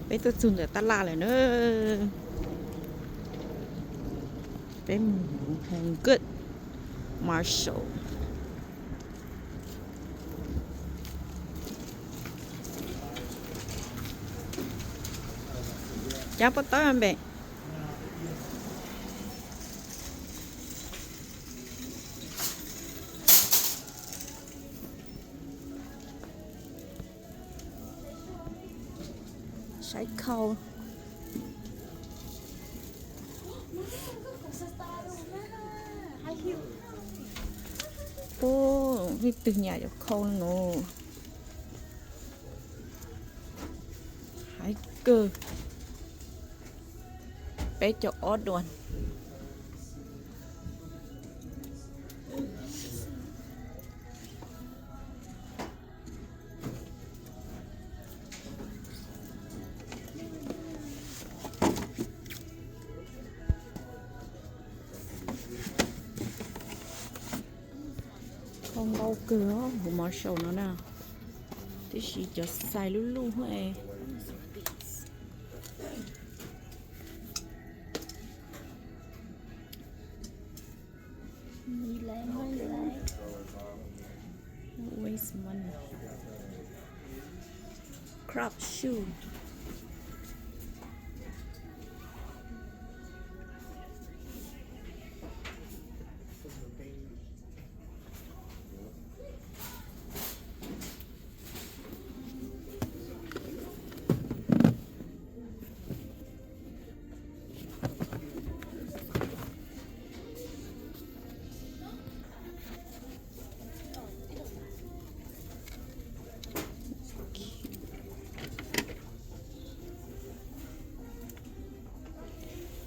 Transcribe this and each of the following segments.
Peb tuaj txug ntawm tab laj lawm na. Peb mus Home Goods, Marshall. Cab pob tawb npe. Saib khau. Ub, leej twg nyam yuav khau no. Hais kawg. Peb caug ob duas. Khau ntau kawg hauv Marshall no na, tiam sis cov size lub lub. Waste money. Crop shoe.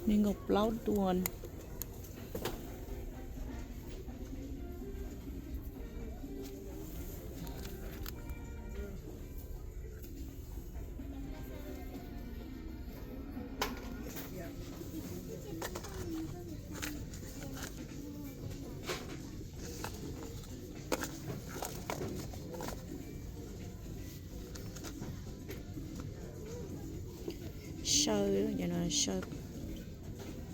Nees nkaum plaub duas. Saw, saw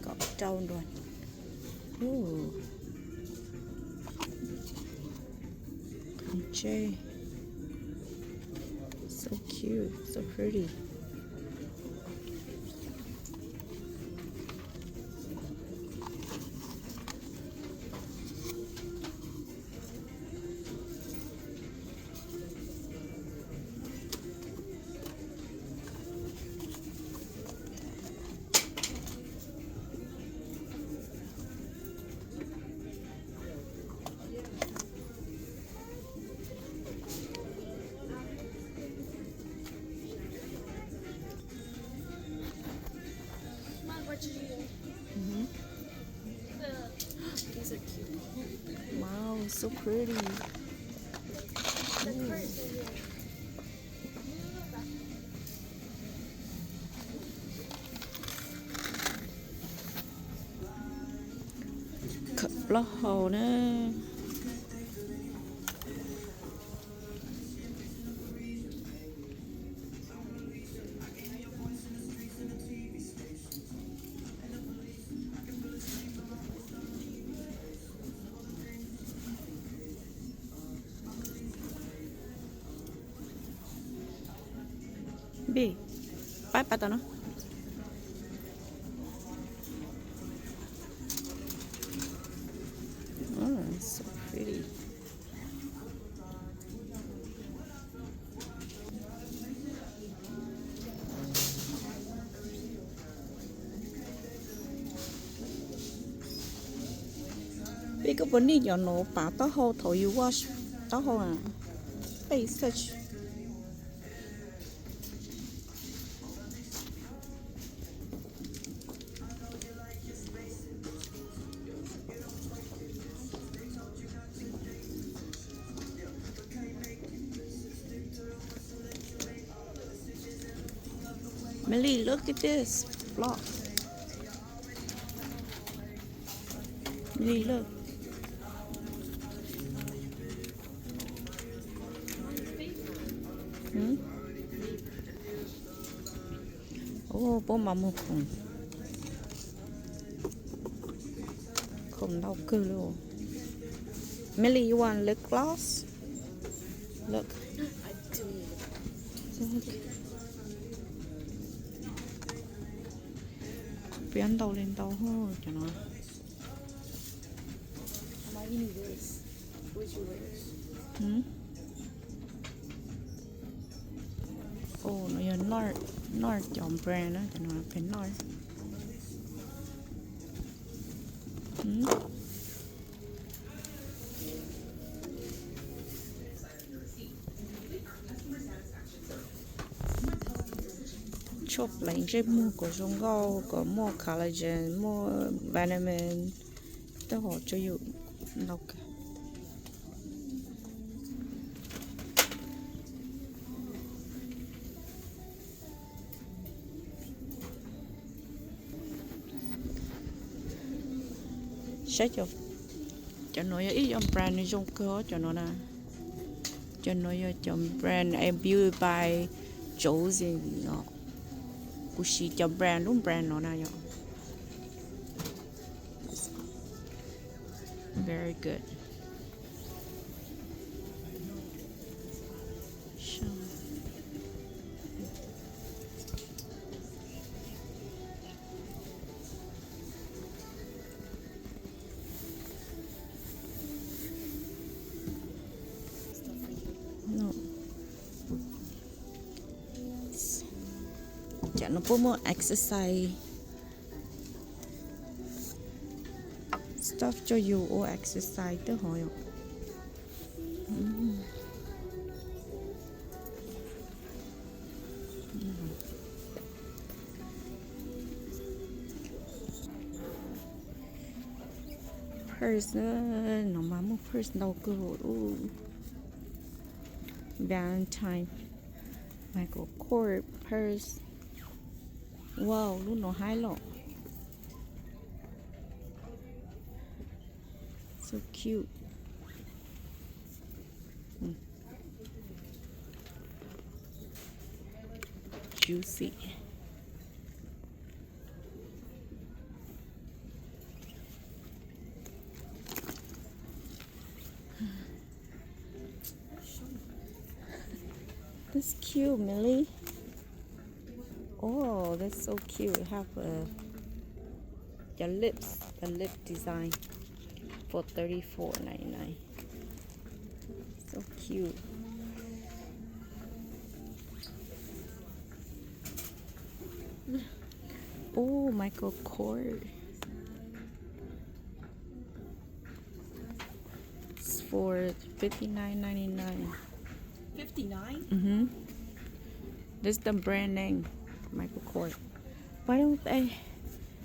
kaum rau duas. Qhov tseg. So cute, so pretty. These are cute. Wow, so pretty. Khawm plaub hau na. Npe, pab pab tau no. Oh, so pretty. Peb, koj puas nij cov no pav taub hau thaum yus wash taub hau na? Peb search. Meli, look at this block. Meli, look. Hmm? Puab mas muag khoom, khoom ntau kawg li. Millie, you want lip gloss? Look. Piav ntau li ntau cov no. Ov, no yog Nars cov brand na, cov no pem Nars. Tshuaj pleev ntsej muag kom zoo nkauj, kom muaj collagen, muaj vitamin, tej hom tsw yus ntau kawg. Saib, cov no yog ib co brand nws zoo kawg cov no na. Cov no yog cov brand Beauty by Josie no. Kuv siv cov brand, lub brand no na yom. Very good. Cov no puab muaj exercise stuff rau yus ua exercise tej hov yom. Purse, no mas muaj purse ntau kawg. Valentine, Michael Kors purse. Wow, lub no haib lom. So cute. Juicy. That's cute, Millie. Oh, that's so cute. Have a, your lips, the lip design for thirty-four ninety-nine. So cute. Oh, Michael Kors. It's for fifty-nine ninety-nine. Fifty-nine? Mm-hmm. This is the brand name, Michael Kors. Why don't they,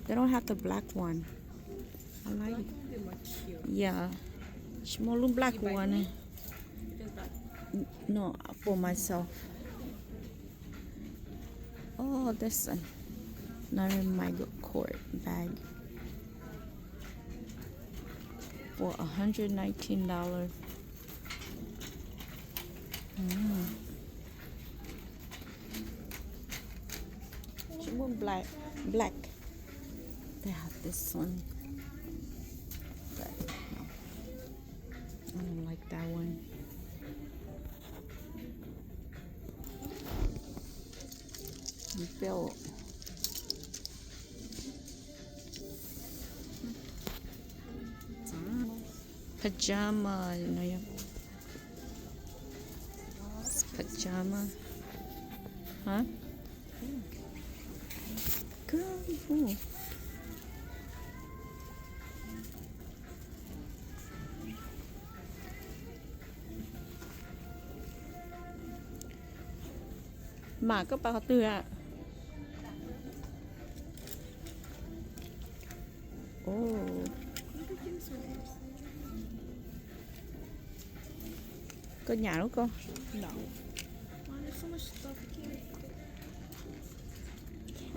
they don't have the black one? I like it. Yeah. Tsis muaj lub black one. No, for myself. Oh, this one. Another Michael Kors bag for a hundred nineteen dollars. Tsis muaj black, black. They have this one. But no. I don't like that one. Belt. Pajama, no yog pajama. Hah? Kawg. Mas koj pais qhov twg a? Koj nyam lub ko.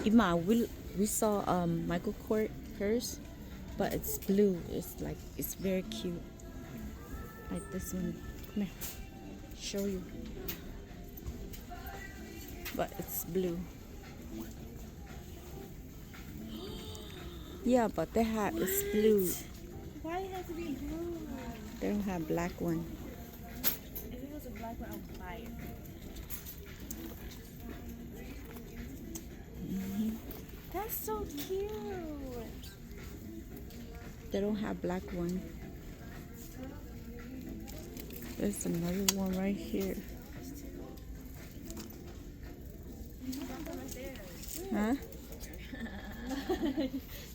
Ib mas we, we saw um, Michael Kors purse, but it's blue. It's like, it's very cute. Like this one. Come here. Show you. But it's blue. Yeah, but they have, it's blue. Why it has to be blue? They don't have black one. If it was a black one, I would buy it. That's so cute. They don't have black one. There's another one right here. Huh?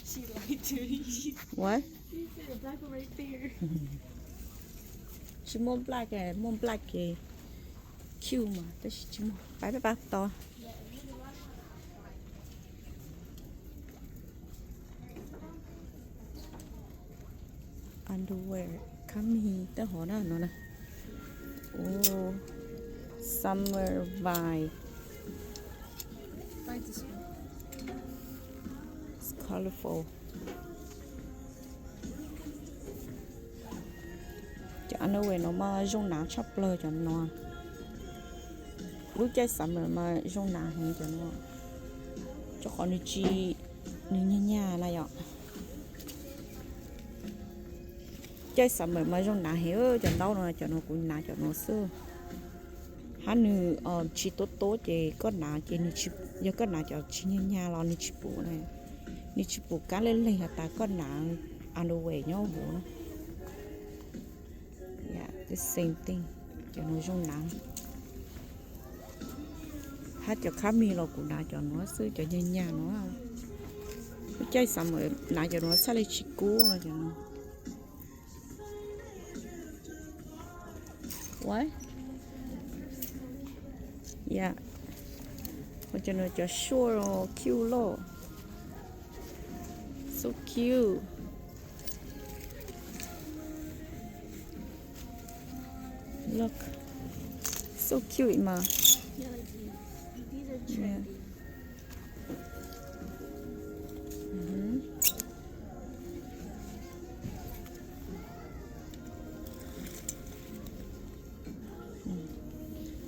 She lied to me. What? She said a black one right there. Tsis muaj black, muaj black cute mas tab sis tsis muaj. Pab pab pab tos. Underwear, khab mis tej hov na no na. Oh, summer vibe. It's colorful. Cov underwear no mas zoo hnav tshaj plaws cov no. Lub caij summer mas zoo hnav heev cov no, rau qhov nws tsis, nws nyag nyag na yom. Caij summer mas zoo hnav heev cov ntaub no, cov no kuv hnav cov no xwb. Hab nws tsis tuab tuab ces koj hnav ces nws, yog koj hnav cov tsis nyag nyag los nws tsis pum na, nws tsis pum kab lej leg has tas koj hnav underwear nyob huv na. Yeah, the same thing. Cov no zoo hnav. Hab cov khab mis los kuv hnav cov no xwb, cov nyag nyag no. Lub caij summer hnav cov no txhaj li tsis kub cov no. What? Yeah. Ua cov no cov short cute loj. So cute. Look. So cute, Ima. Yeah, like these. These are trendy.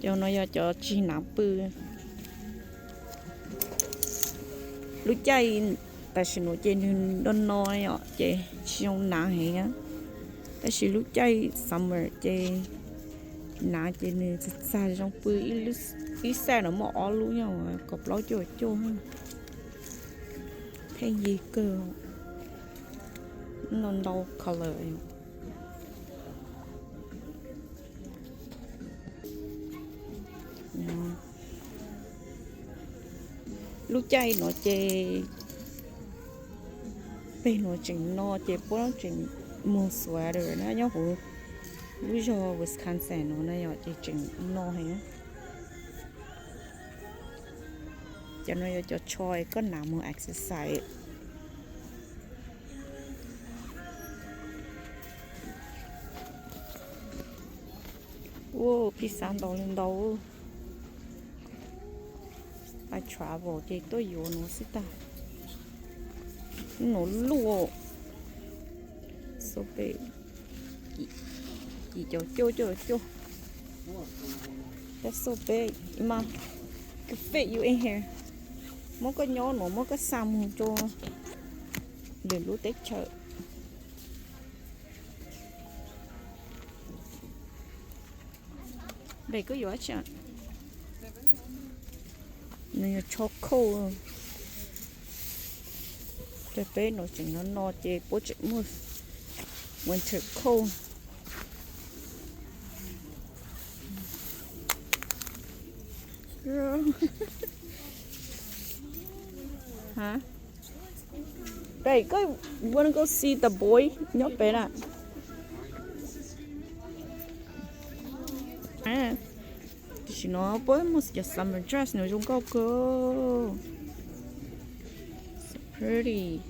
Cov no yog cov tsis hnav pw. Lub caij tam sim nuav ces nws no no os ces tsis zoo hnav heev, tab sis lub caij summer ces hnav ces nws txag txag zoo pw. Ib xaj no muaj ob lub nyob, kaum plaub cuaj cuaj. Pheej yig kawg. No ntau color. Lub caij no ces peg no tseem no ces puab tseem muag sweater na, nyob huv lub zog Wisconsin no na yom, ces tseem no heev. Cov no yog cov tsho koj hnav mus exercise. Ua pizza ntau li ntau. I travel ces tuaj yuav nuav xwb tag. Nuav luaj. So big. Yim caum cuaj, cuaj caum cuaj. That's so big. Ima, could fit you in here. Muab koj nyob nuav, muab koj xa mus rua lwm lub teb chaws. Npe koj yuav dab tsi? Nws yog tsho coat. Cov peb no tseem no no ces puab tseem muaj winter coat. Huh? Babe, go, you wanna go see the boy nyob pem na? Tam sim no puab muaj cov summer dress no zoo nkauj kawg. So pretty.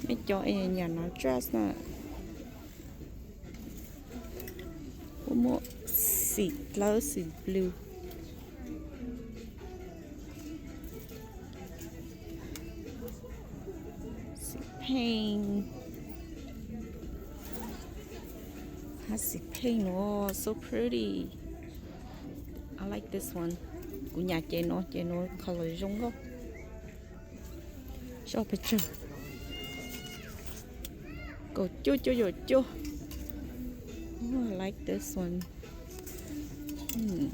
Nej cov es nyam no dress na. Puab muaj xim dlawb xim blue. Xim pheej. Hab xim pheej no, so pretty. I like this one. Kuv nyam ces no, ces no color zoo nkauj. Soj pes tsawg? Kaum cuaj cuaj caum cuaj. Oh, I like this one. Hmm.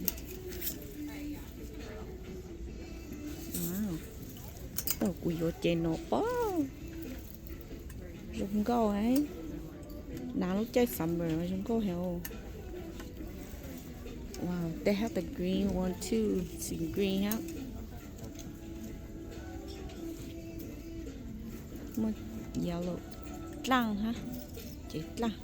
Wow. Tau kuv yuav ces no pob. Zoo nkauj heev. Nav lub caij summer zoo nkauj heev. Wow, they have the green one too. Xim green hab. Muaj yellow dlaaj hab, ces dlaaj.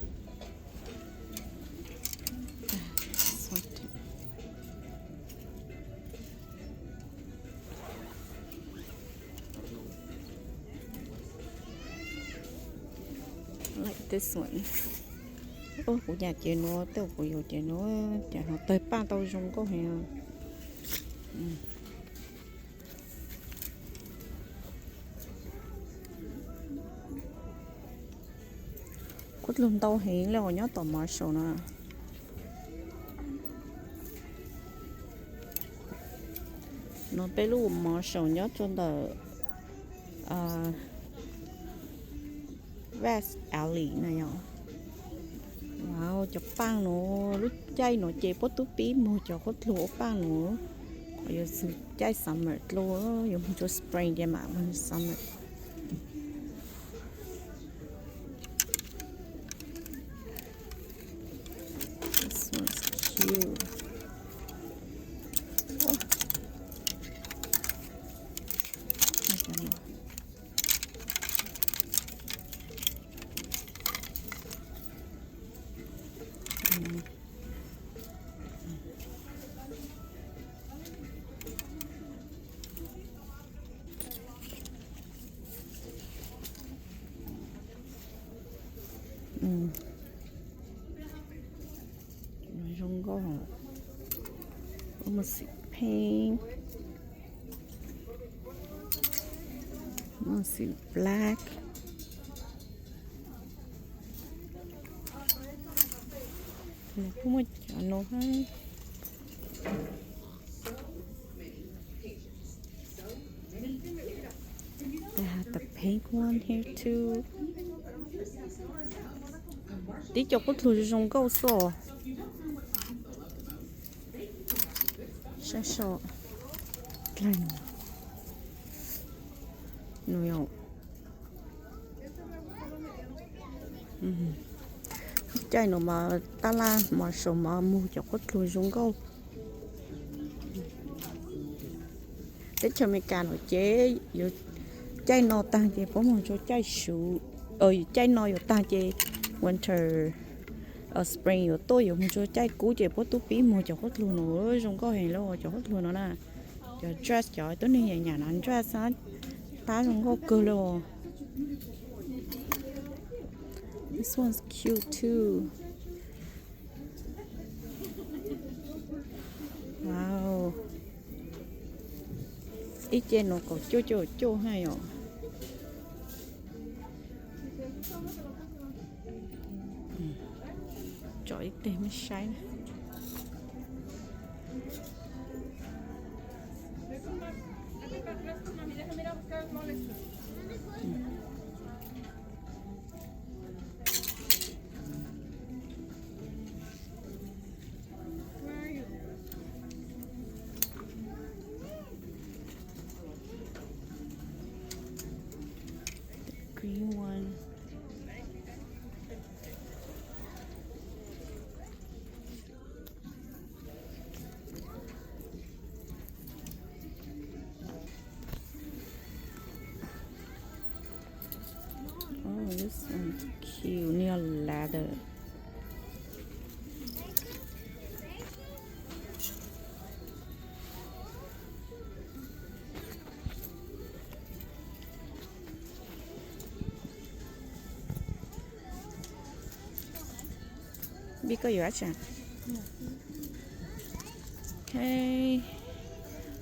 Like this one. Kuv nyam ces no, tej kuv yuav ces no, ces no tawg paaj tau zoo nkauj heev. Qhuab dlug ntau heev le os nyob tom Marshall no. No peb lub Marshall nyob rau ntawm West Allie na yom. Wow, cov paaj no, lub caij no ces puab tub pib muag cov qhuab dlug ua paaj no. Yuav txug caij summer dlua, yuav moog rua spring ces mam moog summer. This one's cute. Zoo nkauj. Muaj xim pink, muaj xim black. Kuj muaj cov no hab. They have the pink one here too. Tib co qhuab dlug zoo nkauj xwb os. Sab so dlaag no yom. Caij no mas taj laj Marshall mas muag cov qhuab dlug zoo nkauj. Teb chaws Amelikas no ces yuav caij no taag ces puab moog rua caij suv, caij no yuav taag ces winter, spring yuav tuaj yuav moog rua caij kub ces puab tub pib muag cov qhuab dlug no zoo nkauj heev le cov qhuab dlug no na. Cov dress cov tuab neeg nyam nyam na dress pab zoo nkauj kawg le. This one's cute too. Wow. Ib ce no kaum cuaj caum cuaj hab yom. Tso ib teg mej saib na. Green one. Oh, this one's cute. Nws yog leather. Npib, koj yuav dab tsi? Ok,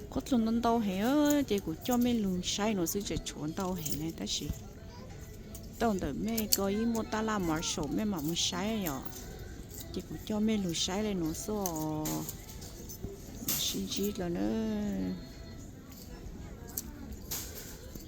qhuab dlug ntau ntau heev, ces kuv coj mej lug saib no xwb, tseem tshuav ntau heev na, tab sis tau ntawm mej ko yeej muaj taj laj Marshall, mej mam mus saib yom. Ces kuv coj mej lug saib le no xwb os. ntsib lawm nawb.